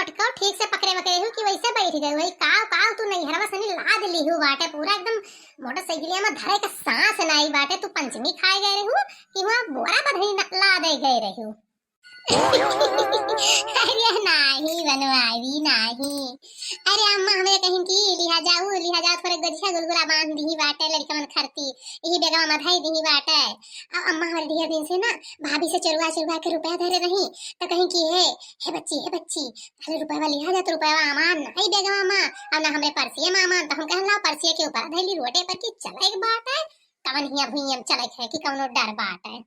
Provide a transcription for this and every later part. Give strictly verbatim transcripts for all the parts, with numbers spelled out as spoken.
मोटकऊ ठीक से पकड़े वकड़े हू कि वैसे बैठ गए हू? काव काव तू नैहरवा से लाद लिहू बाटे, पूरा एकदम मोटरसाइकिलिया में धरे के सांस नाई बाटे। तू पंचमी खाए गए रहू कि वहाँ बोरा बधनी न-, लादे गए रहू? अरे नाही बनवारी नाही। अरे अम्मा हमें कहीं की लिहा जाऊ, लिहा जाऊ, थोड़े गजिया गुलगुला बांध दिही बाटे लड़कवन खरती, यही बेगवा में धई दिही बाटे। अब अम्मा हमारे ढेर दिन से ना भाभी से चोरवा चोरवा के रुपया धरे रही, तो कहीं की, "हे, हे बच्ची, हे बच्ची, अरे रुपया लिहा जा, तो रुपया अमान ना है बेगवा में, अब ना हमरे पर्सिया में अमान।" तो हम कहन, "लाओ पर्सिया के ऊपर धैली रोटे पर की चले के बाटे, कवन हिया भुइया में चले है कि कवनो डर बाटे।"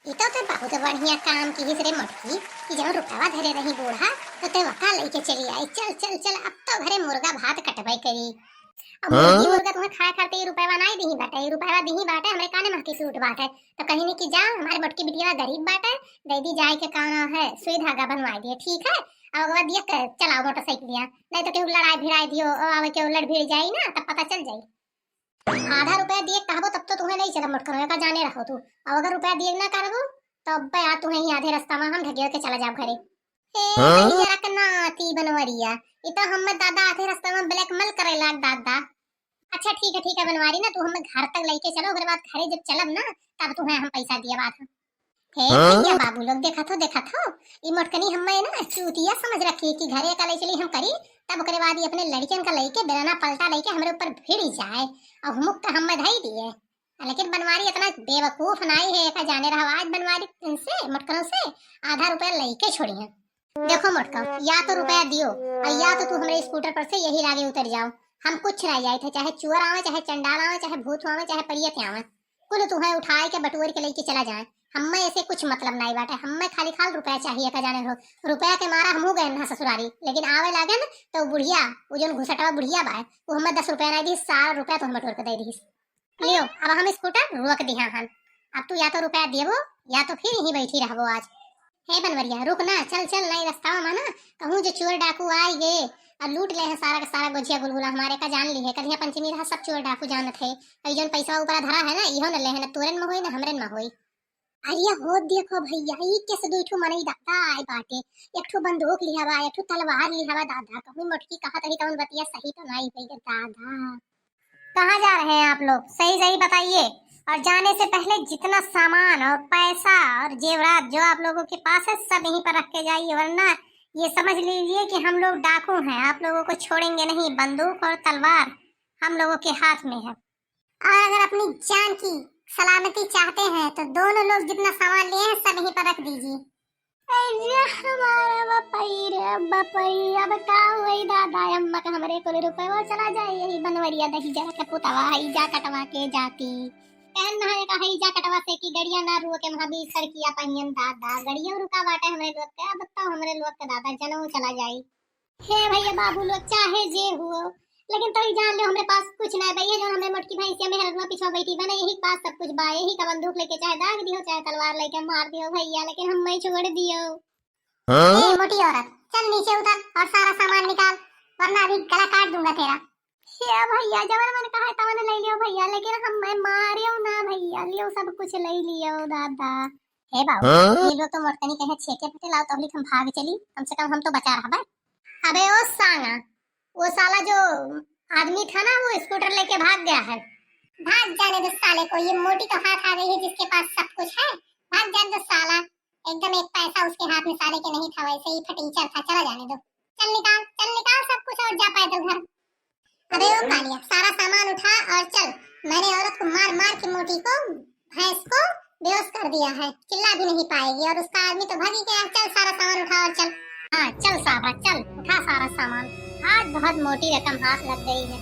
ई तो ते बहुत बढ़िया काम किहिस रे मोटकी, कि जब रुपया धरे रही बूढ़ा, तो ते वका लेके चली आई। चल, चल, चल, अब तो घरे मुर्गा भात कटबे करी। अब मुर्गी हाँ? मुर्गा तुम्हें खाए खातिर ई रुपया नाई दिही बाटे, ई रुपया दिही बाटे, हमरे काने महकी सूट बाटे। तो कहीं नहीं कि जा, हमारे मोटकी बिटिया गरीब बाटे, दे दी जाए के काम है, सुई धागा बनवाई दिए, ठीक है? अब ओकरा दिया के चलाओ मोटरसाइकिलिया, नहीं तो केहू लड़ाई भिड़ाई दियो, ओ आवे केहू लड़ भिड़ जाई ना, तब पता चल जाई। आधा रुपया दिए कहबो तब तो तुम्हें नहीं चला मोटकनो, का जाने रहो तू। अब अगर रुपया दिए ना करबो, तो अब्बे आ तुम्हें ही आधे रास्ता में हम ढकेल के चला जाब घरे। ए, हाँ? भैया रखना ती बनवरिया, ई तो हम दादा आधे रास्ता में blackmail करे लाग दादा। अच्छा ठीक है, ठीक है बनवारी ना, तू हमें घर तक लेके चलो, ओकरे बाद घरे जब चलब ना तब तुम्हें हम पैसा दिए बात हम। हे हाँ? भैया बाबू लोग, देखत हो, देखत हो, ई मोटकनी हम्मे ना चूतिया समझ रखी कि घरे का ले चली हम करी, तब ओकरे बाद ई अपने लड़कियन का लेके बेलना पलटा लेके हमरे ऊपर भिड़ जाए और हुमुक का हम्मे धई दिए। लेकिन बनवारी इतना बेवकूफ नाई है, एका जाने रहो, आज बनवारी इनसे, मोटकनों से आधा रुपया लेके छोड़ी है। देखो मोटका, या तो रुपया दियो और या तो तू हमरे स्कूटर पर से यही लागे उतर जाओ। हम कुछ ना जाए थे, चाहे चोर आवे, चाहे चंडाल आवे, चाहे भूत आवे, चाहे परियत आवे, कुल तुहे उठाए के बटोर के लेके चला जाए। हम्मे ऐसे कुछ मतलब नाई बाटे, हम्मे खाली खाल रुपया चाहिए का जाने हो। रुपया के मारा हमहू गए ना ससुरारी, लेकिन आवे लागे न तो बुढ़िया, वो जोन घुसटवा बुढ़िया बा, वो हम्मे दस रुपया नाई दी, सारा रुपया तो हम बटोर के दे दी। लियो, अब हम स्कूटर रोक दिहा हन। अब तू या तो रुपया देबो या तो फिर यहीं बैठी रहबो आज। हे बनवरिया, रुक ना, चल चल, नहीं रास्ता में ना कहूँ जो चोर डाकू आई गे और लूट ले हैं सारा का सारा गोझिया गुलगुला हमारे का जान ली है। कलिया पंचमी रहा, सब चोर डाकू जानत है। और जोन पैसा ऊपर धरा है ना, इहो न ले है, ना तोरन में होई ना हमरन में होई। अरे हो देखो भैया, ई कैसे दुई ठो मनई दादा आए बाटे, एक ठो बंदूक लिहा बा, एक ठो तलवार लिहा बा दादा। कहूँ मोटकी कहत रही तवन बतिया सही तो नाई भई गे दादा। कहाँ जा रहे हैं आप लोग? सही सही बताइए, और जाने से पहले जितना सामान और पैसा और जेवरात जो आप लोगों के पास है, सब यहीं पर रख के जाइए, वरना ये समझ लीजिए कि हम लोग डाकू हैं, आप लोगों को छोड़ेंगे नहीं। बंदूक और तलवार हम लोगों के हाथ में है। और अगर अपनी जान की सलामती चाहते हैं तो दोनों लोग जितना सामान लिए हैं, सब यहीं पर रख दीजिए। अरे हमारा बपई रे बपई, अब का होई दादा, अम्मा का हमरे कुल रुपया चला जाए, यही बनवरिया दही जरा के पुतवा है, जा कटवा के जाती। कहन ना है, कहे जा कटवा से कि गड़िया ना रुके, वहाँ भी सड़किया पहियन दादा, गड़िया रुका बाटे हमरे लोग के, अब तो हमरे लोग के दादा जनऊ चला जाई। हे भैया बाबू लोग, चाहे जे हुओ, लेकिन तोरी जान लो, हमरे पास कुछ ना है भैया, जो हमरे मोटकी भैंसिया मेहररुआ पिछवा बैठी बा ना, यही के पास सब कुछ बा, यही का बंदूक लेके चाहे दाग दियो, चाहे तलवार लेके मार दियो भैया, लेकिन हम मैं छोड़ दियो। हाँ? ए मोटी औरत, चल नीचे उतर और सारा सामान निकाल, वरना अभी गला काट दूंगा तेरा। हे भैया, जवन मन कहे तवन ले लियो भैया, लेकिन हम मैं मारियो ना भैया, लियो सब कुछ ले लियो दादा। हे बाबू, हाँ? ये लोग तो मोटकनी कहे छेके फटे लाओ, तहली हम भाग चली, कम से कम हम तो बचा रहबे। अबे ओ सांगा, वो साला जो आदमी था ना, वो स्कूटर लेके भाग गया है। भाग जाने दो साले को, ये मोटी तो हाथ आ गई है जिसके पास सब कुछ है। भाग जाने दो साला, एकदम एक पैसा उसके हाथ में साले के नहीं था, वैसे ही फटीचर था, चला जाने दो। चल निकाल, चल निकाल सब कुछ और जा पैदल घर। अबे ओ कालिया, सारा सामान उठा और चल। मैंने औरत को मार मार के मोटी को, भैंस को बेहोश कर दिया है, चिल्ला भी नहीं पाएगी और उसका आदमी तो भाग ही गया। चल सारा सामान उठा और चल। हाँ चल साबा चल, उठा सारा सामान, आज बहुत मोटी रकम हाथ लग गई है।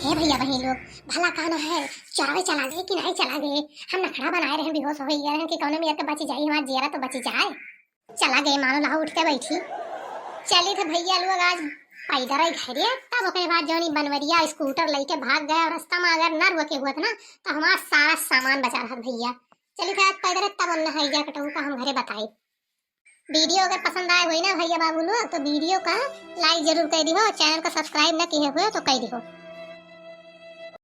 हे भैया बहिन लोग, भला कहना है, चोरवे चला गए कि नहीं चला गए? हम नखड़ा बनाए रहे, बेहोश हो गए रहे कि कौनो मियाँ के बची जाए, हमारा जियरा तो बची जाए। चला गए, मानो लाओ उठ के बैठी। चली थे भैया लोग आज पैदल ही घरे, तब ओकरे बाद जौन ई बनवरिया स्कूटर लेके भाग गया और रास्ता में अगर ना रोके हुआ था ना, तो हमारा सारा सामान बचा रहा भैया। चली थे आज पैदल, तब उन्ना है जा कटऊ का हम घरे बताई। वीडियो अगर पसंद आए हुई ना भैया बाबू लोग, तो वीडियो का like जरूर कर दिहो, चैनल का subscribe ना किए हुए तो कर दिहो।